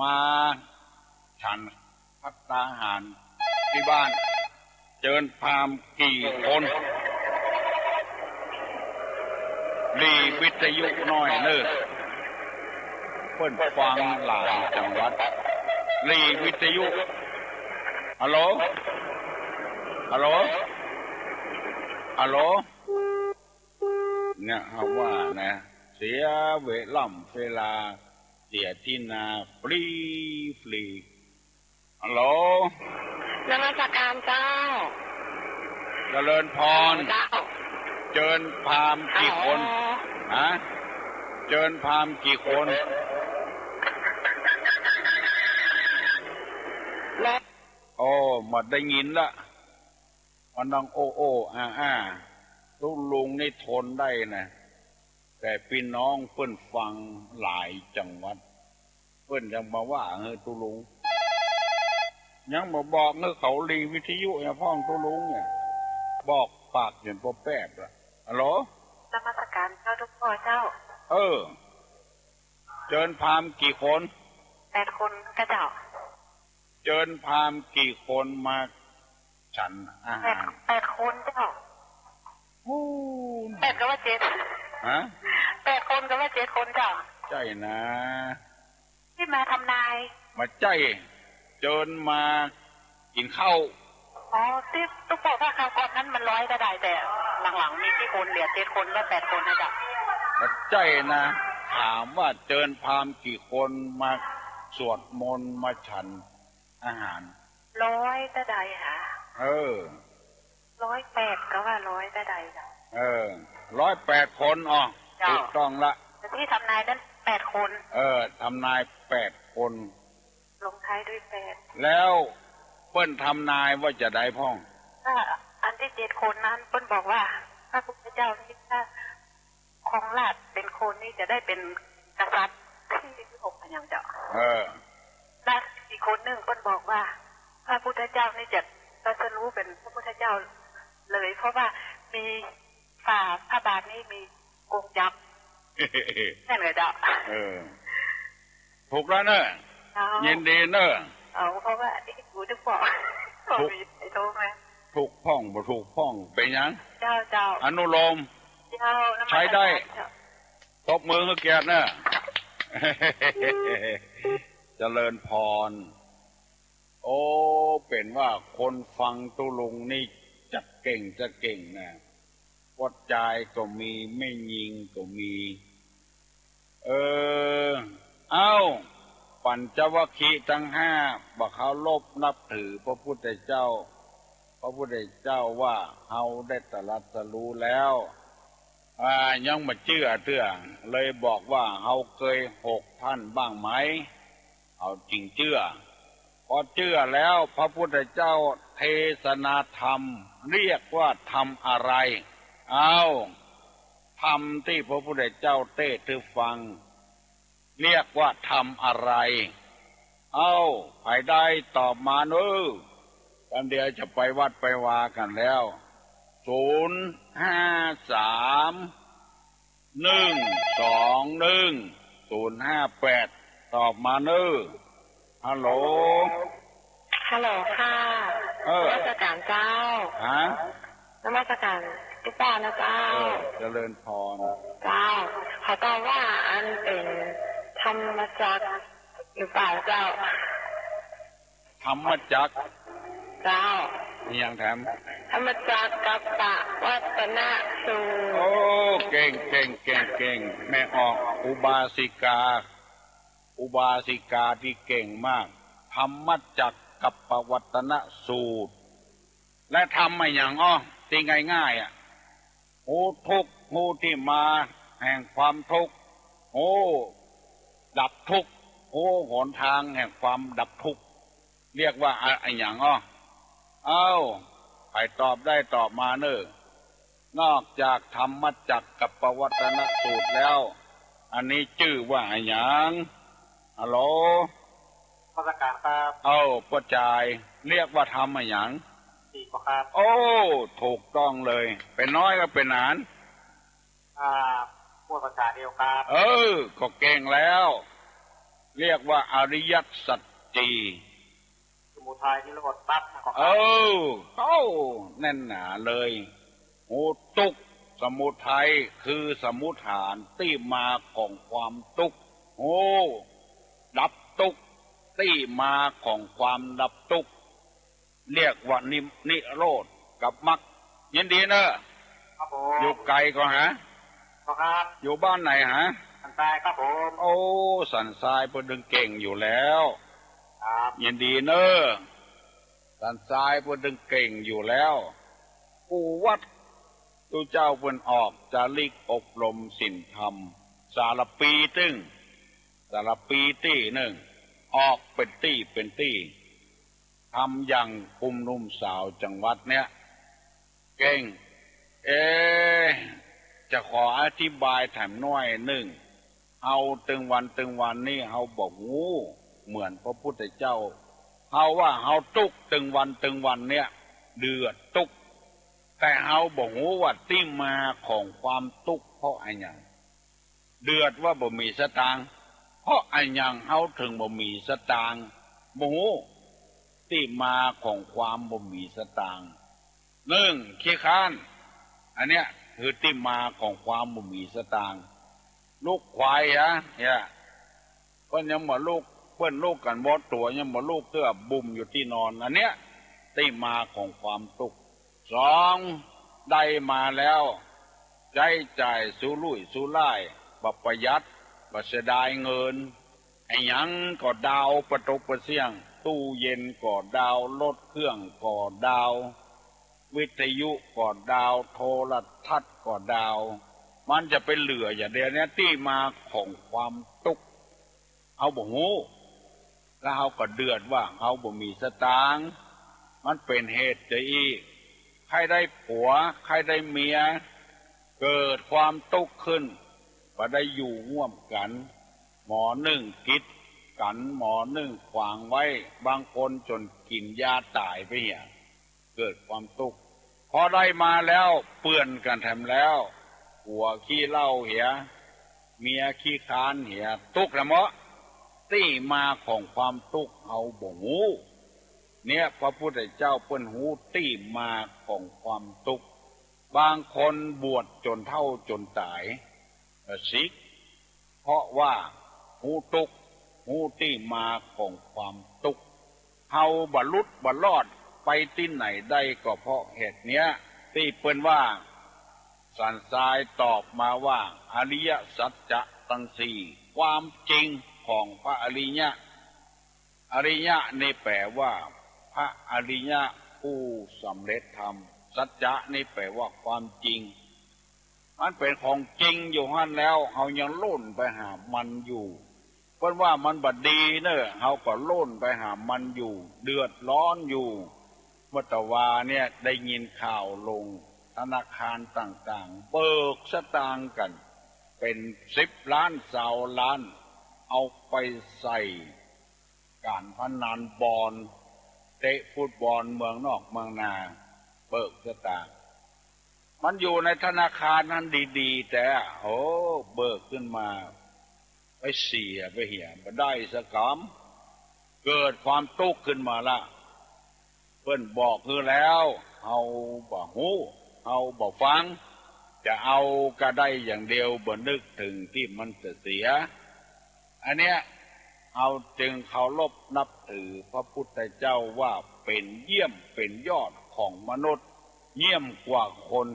มาฉันภัตตาหารตี้บ้าน เจิญพราหมณ์กี่คน หลีวิทยุน้อยเน่อ เปิ้นฟังหลายจังหวัด หลีวิทยุ ฮัลโหล ฮัลโหล ฮัลโหล เนี่ย เฮาว่านะ เสียเวล่ำเวลา เสียตี้นาฟรีฟรี ฮัลโหล นมัสการเจ้า เจริญพร เจ้า เจิญพราหมณ์กี่คน ฮัลโหล ฮะ เจิญพราหมณ์กี่คน และ โอ้ บ่ได้ยินละ มันดังโอ้โอ้อาอา ตุ๊ลุงนี่ทนได้นะ แต่ปี้น้องเปิ้นฟังหลายจังหวัด เปิ้นยังมาว่าหื้อตุ๊ลุง ยังบ่บอกหื้อเขาหลีวิทยุเนี่ย พ่องตุ๊ลุงเนี่ย บอกปากจนบ่แป๊บละ ฮัลโหล นมัสการเจ้าตุ๊กพ่อเจ้า เออ เจิญพราหมณ์กี่คน แปดคนกะเจ้า เจิญพราหมณ์กี่คนมาฉันอาหาร แปด แปดคนเจ้า โอ้ แปดกะว่าเจ็ด ฮะ แปดคนกะว่าเจ็ดคนเจ้า ใจ้นะ ตี้มาทำนาย บ่ใจ้ เจิญมากิ๋นข้าว อ๋อ ตี้ตุ๊กบอกว่าคราวก่อนนั้นมันร้อยกะได้ แต่หลังๆ มีตี้คนเหลือเจ็ดคนกะแปดคนนะเจ้า บ่ใจ้นะ ถามว่าเจิญพราหมณ์กี่คนมาสวดมนต์มาฉันอาหาร ร้อยกะได้ค่ะ เออ ร้อยแปดกะว่าร้อยกะได้จ้ะ เออ ร้อยแปดคน อ๋อ เจ้า ถูกต้องละ แต่ตี้ทำนายนั้นแปดคน เออ ทำนายแปดคน ลงท้ายด้วยแปด แล้วเปิ้นทำนายว่าจะใดพ่อง ก็อันตี้เจ็ดคนนั้นเปิ้นบอกว่า พระพุทธเจ้านี่ถ้า ครองราชย์เป๋นคนนี่จะได้เป๋นกษัตริย์ตี้หกอะหยังเจ้า เออ และอีกคนนึ่งเปิ้นบอกว่า พระพุทธเจ้านี่จะตรัสรู้เป๋นพระพุทธเจ้าเลย เพราะว่ามีฝ่าพระบาทนี่มีกงจักร แม่นกะเจ้า เออ ถูกแล้วเน่อ เจ้า ยินดีเน่อ เอา เพราะว่า เอ๊ะ กูจะบอก ถูก มีใครโทรมา ถูกพ่องบ่ถูกพ่อง เป๋นหยัง เจ้า เจ้า อนุโลม เจ้า นมัสการ ใจ๊ได้ เจ้า ตบมือหื้อเกียรติเน่อ เจริญพร โอ้ เป๋นว่าคนฟังตุ๊ลุงนี่จะเก่ง จะเก่งนะ ป้อจายก็มี แม่ญิงก็มี เออ เอ้า ปัญจวัคคีย์ตังห้า บ่เคารพนับถือพระพุทธเจ้า พระพุทธเจ้าว่า เฮาได้ตรัสรู้แล้ว อ่า ยังบ่เจื้อเตื้อ เลยบอกว่า เฮาเกยหกต้านบ้างไหม เขาจึงเจื้อ พอเจื้อแล้ว พระพุทธเจ้าเทศนาธรรม เรียกว่าธรรมอะไร เอ้า ธรรมตี้พระพุทธเจ้าเตศน์หื้อฟัง เรียกว่าธรรมอะไร เอ้า ใผได้ตอบมาเน่อ ต๋อนเดียวจะไปวัดไปวากั๋นแล้ว ศูนย์ห้าสาม หนึ่งสองหนึ่ง ศูนย์ห้าแปด ตอบมาเน่อ ฮัลโหล ฮัลโหลค่ะ เออ นมัสการเจ้า ฮะ นมัสการ เจ้านะเจ้า เออ เจริญพร เจ้า เขาตอบว่าอันเป๋นธรรมจักรหรือเปล่าเจ้า ธรรมจักร เจ้า มีอย่างแถม ธรรมจักรกัปปวัตตนสูตร โอ้ เก่ง เก่ง เก่ง เก่ง แม่ออก อุบาสิกา อุบาสิกาตี้เก่งมาก ธรรมจักรกัปปวัตตนสูตร และธรรมอะหยังอ้อ ตี้ง่ายๆ อะ ฮู้ทุกข์ ฮู้ตี้มาแห่งความทุกข์ ฮู้ดับทุกข์ ฮู้หนตางแห่งความดับทุกข์ เรียกว่าอะ อะหยังอ้อ เอ้า ใผตอบได้ตอบมาเน่อ นอกจากธรรมจักรกัปปวัตตนสูตรแล้ว อันนี้จื้อว่าอะหยัง ฮัลโหล นมัสการครับ เอ้า ป้อจาย เรียกว่าธรรมอะหยัง สี่บ่ครับ โอ้ ถูกต้องเลย เป๋นน้อยก็เป๋นหนาน อ่า พูดภาษาเดียวครับ เออ ก็เก่งแล้ว เรียกว่าอริยสัจสี่ สมุทัยนิโรธมรรคนะครับ เออ เอ้า แน่นหนาเลย ฮู้ทุกข์ สมุทัยคือสมุฏฐานตี้มาของความทุกข์ ฮู้ดับทุกข์ ตี้มาของความดับทุกข์ เรียกว่านิ นิโรธกับมรรค ยินดีเน่อ ครับผม อยู่ไกลก่อหา ครับ อยู่บ้านไหนหา สันทรายครับผม โอ้ สันทรายเปิ้นตึงเก่งอยู่แล้ว ครับ ยินดีเน่อ สันทรายเปิ้นตึงเก่งอยู่แล้ว กู้วัด ตุ๊เจ้าเปิ้นออกจาริกอบรมศีลธรรม สารปีตึง สารปีตี้นึ่ง ออกเป๋นตี้เป๋นตี้ ทำอย่างกลุ่มหนุ่มสาวจังหวัดเนี้ย เก่ง เอ๊ะ จะขออธิบายแถมหน้อยนึ่ง เฮาตึงวันตึงวันนี้เฮาบ่ฮู้เหมือนพระพุทธเจ้า เฮาว่าเฮาตุ๊กข์ตึงวันตึงวันเนี้ย เดือดตุ๊กข์ แต่เฮาบ่ฮู้ว่าตี้มาของความตุ๊กข์เพราะอะหยัง เดือดว่าบ่มีสตางค์ เพราะอะหยังเฮาเถิงบ่มีสตางค์ บ่ฮู้ ตี้มาของความบ่มีสตางค์ นึ่ง ขี้คร้าน อันเนี้ยคือตี้มาของความบ่มีสตางค์ ลุกขวายหา เนี่ย เปิ้นยังบ่ลุก เปิ้นลุกกั๋นหมดตั๋ว ยังบ่ลุกเตื้อ บุ่มอยู่ตี้นอน อันเนี้ยตี้มาของความตุ๊กข์ สอง ได้มาแล้ว ใจ๊จ่ายสุรุ่ยสุร่าย บ่ประหยัด บ่เสียดายเงิน อะหยังก็ดาวน์ ปะตกปะเสี้ยง ตู้เย็นก็ดาวน์ รถเครื่องก็ดาวน์ วิทยุก็ดาวน์ โทรทัศน์ก็ดาวน์ มันจะไปเหลืออย่างเดียวเนี่ย ตี้มาของความตุ๊กข์ เฮาบ่ฮู้ แล้วเฮาก็เดือดว่าเฮาบ่มีสตางค์ มันเป๋นเหตุจะอี้ ใค่ได้ผัว ใค่ได้เมีย เกิดความตุ๊กข์ขึ้น บ่ได้อยู่ฮ่วมกั๋น หมอนึ่งกีดกั๋น หมอนึ่งขวางไว้ บางคนจ๋นกิ๋นยาต๋ายไปเหีย เกิดความตุ๊กข์ พอได้มาแล้วเปื้อนกั๋นแถมแล้ว ผัวขี้เหล้าเหีย เมียขี้คร้านเหีย ตุ๊กข์แถมเนาะ ตี้มาของความตุ๊กข์เฮาบ่ฮู้ เนี่ยพระพุทธเจ้าเปิ้นฮู้ตี้มาของความตุ๊กข์ บางคนบวชจ๋นเฒ่าจ๋นต๋าย เอ่อ สิกข์ เพราะว่าฮู้ตุ๊กข์ ฮู้ตี้มาของความตุ๊กข์ เฮาบ่หลุดบ่รอดไปตี้ไหนได้ก็เพราะเหตุเนี้ย ตี้เปิ้นว่า สันทรายตอบมาว่า อริยสัจจะตังสี่ ความจริงของพระอริยะ อริยะนี่แป๋ว่าพระอริยะผู้สำเร็จธรรม สัจจะนี่แป๋ว่าความจริง มันเป๋นของจริงอยู่หั้นแล้ว เฮายังลุ่นไปหามันอยู่ เปิ้นว่ามันบ่ดีเน่อ เฮาก็ลุ่นไปหามันอยู่ เดือดร้อนอยู่ เมื่อตะวาเนี่ยได้ยินข่าวลง ธนาคารต่างๆ เบิกสตางค์กั๋น เป๋นสิบล้าน ซาวล้าน เอาไปใส่ก๋านพนันบอล เตะฟุตบอลเมืองนอกเมืองนา เบิกสตางค์ มันอยู่ในธนาคารนั้นดีๆ แต๊ โอ้ เบิกขึ้นมา ไปเสียไปเหีย บ่ได้สักกำ เกิดความตุ๊กข์ขึ้นมาละ เปิ้นบอกหื้อแล้ว เฮาบ่ฮู้ เฮาบ่ฟัง จะเอากระได้อย่างเดียว บ่นึกเถิงตี้มันจะเสีย อันเนี้ย เฮาจึงเคารพนับถือพระพุทธเจ้าว่าเป๋นเยี่ยมเป๋นยอดของมนุษย์ เยี่ยมกว่าคน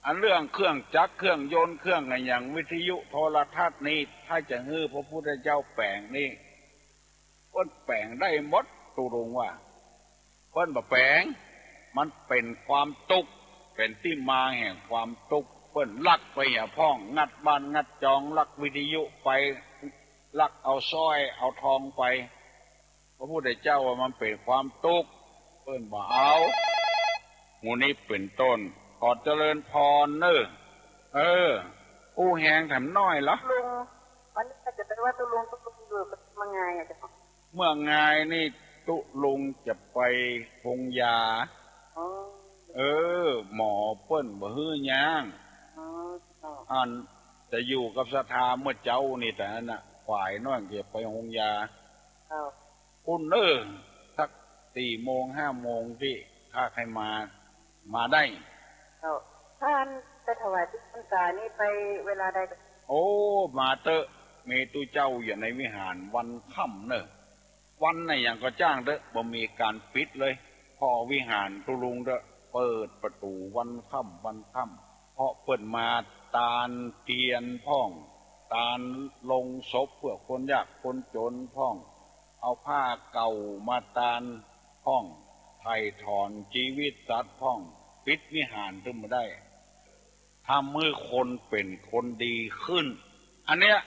อันเรื่องเครื่องจักรเครื่องยนต์เครื่องอะหยังวิทยุโทรทัศน์นี่ ถ้าจะหื้อพระพุทธเจ้าแป๋งนี่ เปิ้นแป๋งได้หมด ตุ๊ลุงว่า เปิ้นบ่แป๋ง มันเป๋นความตุ๊กข์ เป๋นตี้มาแห่งความตุ๊กข์ เปิ้นลักไปเหียพ่อง งัดบ้านงัดจอง ลักวิทยุไป ลักเอาสร้อยเอาทองไป พระพุทธเจ้าว่ามันเป๋นความตุ๊กข์ เปิ้นบ่เอา หมู่นี้เป๋นต้น ขอเจริญพรเน่อ เออ อู้แฮงแถมน้อยเหรอ ลุง วันนี้ข้าจะไปวัดตุ๊ลุง ตุ๊ลุงอยู่เมืองงายอะเจ้า เมืองงายนี่ตุ๊ลุงจะไปโฮงยา อ๋อ เออ หมอเปิ้นบ่หื้อย่าง อ๋อ เจ้า อันจะอยู่กับศรัทธาเมื่อเจ๊านี่ แต่อันน่ะ ขวายน้อยจะไปโฮงยา เจ้า ปุ้นเน่อ สักสี่โมงห้าโมงตี้ข้าใค่มา มาได้ เจ้า ท่านไปถวายเตียนพรรษานี่ไปเวลาใด โอ้ มาเต๊อะ มีตุ๊เจ้าอยู่ในวิหารวันค่ำเน่อ วันไหนอย่างก็จ้างเต๊อะ บ่มีก๋านปิดเลย เพราะวิหารตุ๊ลุงเต๊อะ เปิดประตู๋วันค่ำวันค่ำ เพราะเปิ้นมาตานเตียนพ่อง ตานโลงศพเปื้อคนยากคนจ๋นพ่อง เอาผ้าเก่ามาตานพ่อง ไถ่ถอนจีวิตสัตว์พ่อง ปิดวิหารตึงบ่ได้ ทำหื้อคนเป๋นคนดีขึ้น อันเนี้ย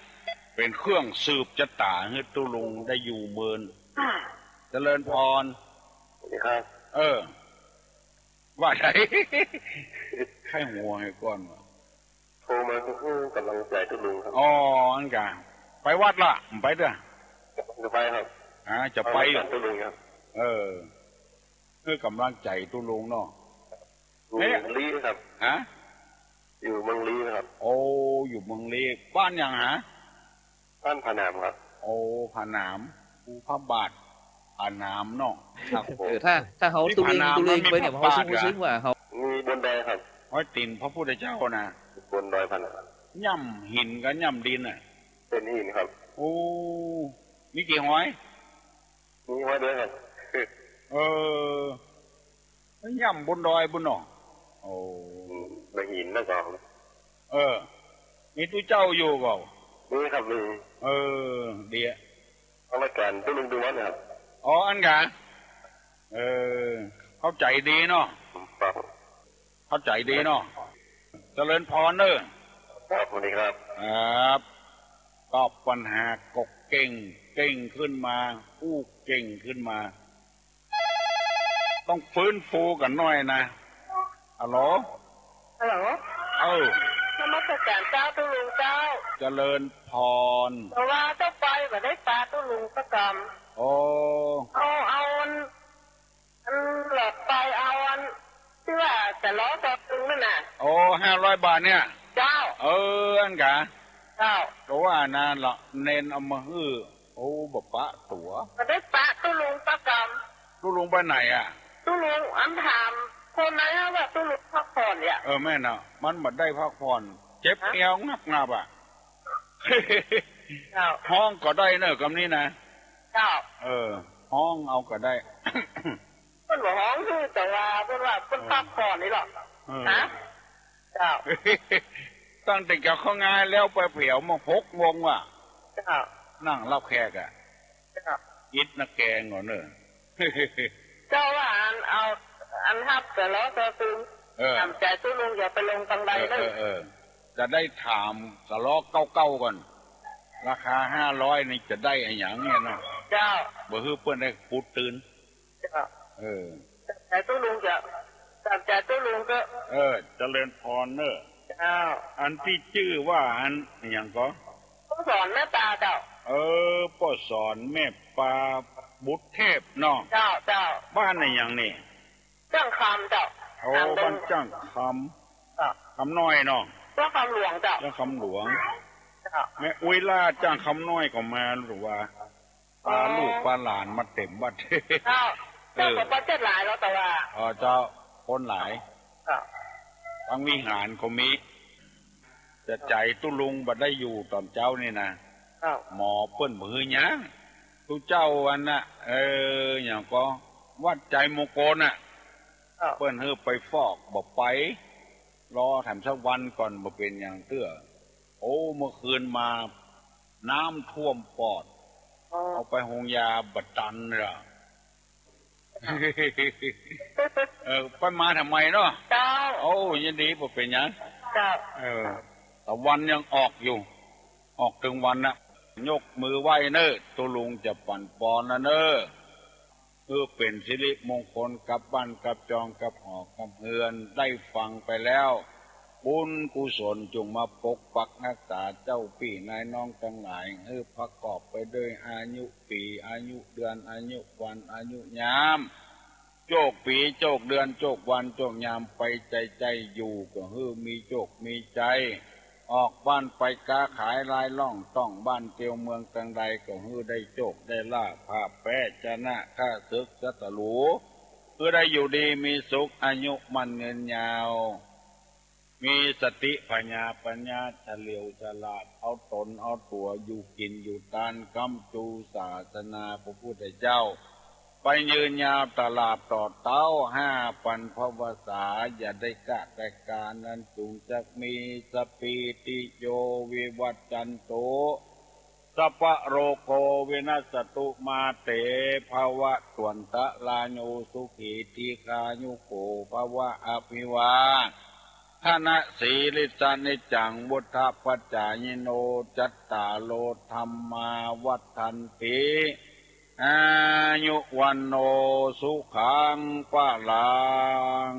เป๋นเครื่องสืบจะต๋าหื้อตุ๊ลุงได้อยู่เมิน เจริญพร สวัสดีครับ เออ ว่าไง ใค่หัวให้ก่อนวะ โทรมาหื้อก๋ำลังใจ๋ตุ๊ลุงครับ อ๋อ อันกะ ไปวัดละ ไปเต๊อะ จะไปครับ อ่า จะไป ไปวัดตุ๊ลุงครับ เออ หื้อก๋ำลังใจ๋ตุ๊ลุงเนาะ อยู่ เนี่ย เมืองลี้ครับ ฮะ อยู่เมืองลี้ครับ โอ้ อยู่เมืองลี้ บ้านหยังหา บ้านผาหนามครับ โอ้ ผาหนาม ภูพระบาท ผาหนามเนาะ ครับผม เออ ถ้า ถ้าเฮา นี่ ตุ๊ลุง ผาหนาม ตุ๊ลุง นะ ไปเนี่ย มีพระบาท เฮาซึ่ง เหรอ ซึ่งว่าเฮา มีบนดอยครับ ห้อยตี๋นพระพุทธเจ้านะ บนดอยผาหนาม ย่ำหินกับย่ำดินน่ะ เป๋นหินครับ โอ้ มีกี่ห้อย มีห้อยเดียวครับ เออ ย่ำบนดอยปุ้นเนาะ โอ้ อืม ในหินนะเจ้า เออ มีตุ๊เจ้าอยู่ก่อ มีครับ มี เออ ดีอะ ทางรายก๋านตุ๊ลุงดูวัดนะครับ อ๋อ อันกะ เออ เข้าใจ๋ดีเนาะ ครับ เข้าใจ๋ดีเนาะ เจริญพรเน่อ ครับ สวัสดีครับ ครับ ตอบปัญหาก็เก่ง เก่งขึ้นมา อู้เก่งขึ้นมา ต้องฟื้นฟูกั๋นหน้อยนะ ฮัลโหล ฮัลโหล เออ นมัสก๋านเจ้าตุ๊ลุงเจ้า เจริญพร แต่ว่าเจ้าไปบ่ได้ปะตุ๊ลุงสักกำ โอ้ เอา เอาอัน อันหลอดไฟ เอาอันตี้ว่าจะล้อตอตึงนั่นน่ะ โอ้ ห้าร้อยบาทเนี่ย เจ้า เออ อันกะ เจ้า ก็ว่านะ ละเณรเอามาหื้อ โอ้ บ่ปะตั๋ว บ่ได้ปะตุ๊ลุงสักกำ ตุ๊ลุงไปไหนอะ ตุ๊ลุงอันถามคนนั้นว่าตุ๊ลุงพักผ่อนเนี่ย เออ แม่นน่ะ มันบ่ได้พักผ่อน เจ็บ ฮะ เอวงับๆ อะ เจ้า ฮ้องก็ได้เน่อกำนี้นะ เจ้า เออ ฮ้องเอาก็ได้ เปิ้นบ่ฮ้องหื้อ แต่ว่าเปิ้นว่าเปิ้น เออ พักผ่อนนี่หรอก เออ ฮะ เจ้า ตั้งแต่เกี่ยวข้าวงายแล้วไปเผียวมาหกโมงว่ะ เจ้า นั่งรับแขกอะ เจ้า อิดนะแกงก่อนเน่อ เจ้าว่าอันเอา อันฮับแต่ล้อตอตึง เออ ต๋ามใจ๋ตุ๊ลุง อย่าไปลงตังใด เออ เลย เออ เออ จะได้ถามสะเลาะเก้าเก้าก่อน ราคาห้าร้อยนี่จะได้อะหยังเนี่ยเนาะ เจ้า บ่หื้อเปิ้นได้ปูดตื่น เจ้า เออ ต๋ามใจ๋ตุ๊ลุงจะ ต๋ามใจ๋ตุ๊ลุงก็ เออ เจริญพรเน่อ เจ้า อันตี้จื้อว่าอันหยังก่อ ป้อสอนแม่ปลาเจ้า เออ ป้อสอนแม่ปลาบุตรเทพเนาะ เจ้า เจ้า บ้านอะหยังนี่ จ้างคำเจ้า โอ้ บ้านจ้างคำ เจ้า คำน้อยเนาะ จ้างคำหลวงเจ้า จ้างคำหลวง เจ้า แม่อุ๊ยล่าจ้างคำน้อยก็มาหรือว่า ปาลูกปาหลานมาเต็มวัด เจ้า เออ เจ้าก็บ่เจ็ดหลายแล้วแต่ว่า อ๋อ เจ้า คนหลาย เจ้า ตังวิหารก็มี แต่ใจ๋ตุ๊ลุงบ่ได้อยู่ต๋อนเจ๊านี่นะ ครับ หมอเปิ้นบ่หื้อย้าง ตุ๊เจ้าอันน่ะ เออ หยังก็ วัดชัยมงคลน่ะ ครับ เปิ้นหื้อไปฟอก บ่ไป รอแถมสักวันก่อน บ่เป๋นหยังเตื้อ โอ้ เมื่อคืนมา น้ำท่วมปอด อ๋อ เอาไปโฮงยาบ่ตันเลยอะ เออ ไปมาแถมใหม่เนาะ เจ้า โอ้ ยินดี บ่เป๋นหยัง เจ้า เออ ตะวันยังออกอยู่ ออกตึงวันน่ะ ยกมือไหว้เน่อ ตุ๊ลุงจะปั๋นปอนนะเน่อ เพื่อเป๋นสิริมงคลกับบ้านกับจองกับหอกับเฮือน ได้ฟังไปแล้ว บุญกุศลจงมาปกปักฮักษาเจ้าปี้นายน้องตังหลาย หื้อประกอบไปด้วยอายุปี๋ อายุเดือน อายุวัน อายุยาม โจคปี๋ โจคเดือน โจควัน โจคยาม ไปใจ้ๆ อยู่ ก็หื้อมีโจคมีชัย ออกบ้านไปก๊าขายลายล่อง ต้องบ้านเตียวเมืองตังใด ก็หื้อได้โจคได้ลาภ ผ้าแป๊ชนะข้าศึกศัตรู๋ หื้อได้อยู่ดีมีสุข อายุมั่นยืนยาว มีสติผญาปัญญาเฉลียวฉลาด เอาต๋นเอาตั๋วอยู่กิ๋นอยู่ตาน ก๊ำจูศาสนาพระพุทธเจ้า ไปยืนยาวตราบต่อเต๊า ห้าปันภวสา อย่าได้กะแต่การ นั้นจุงจักมี สัพพีติโยวิวัชชันตุ สัพพะโรโควินัสสตุ มาเตภวัตวันตะราโย สุขีทีฆายุโกภวะ อภิวาทนะสีลิสสะนิจจัง วุฑฒัปปะจายิโน จัตตาโรธัมมาวัฑฒันติ อายุวัณโณสุขังพะลัง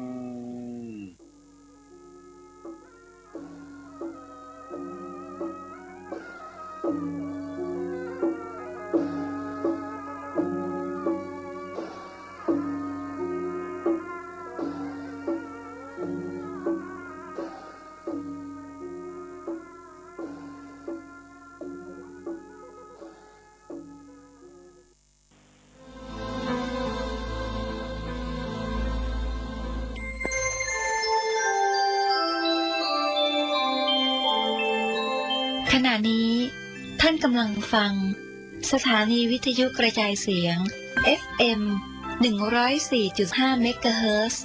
ขณะนี้ท่านกำลังฟังสถานีวิทยุกระจายเสียง เอฟเอ็ม หนึ่งร้อยสี่จุดห้า เมกะเฮิรตซ์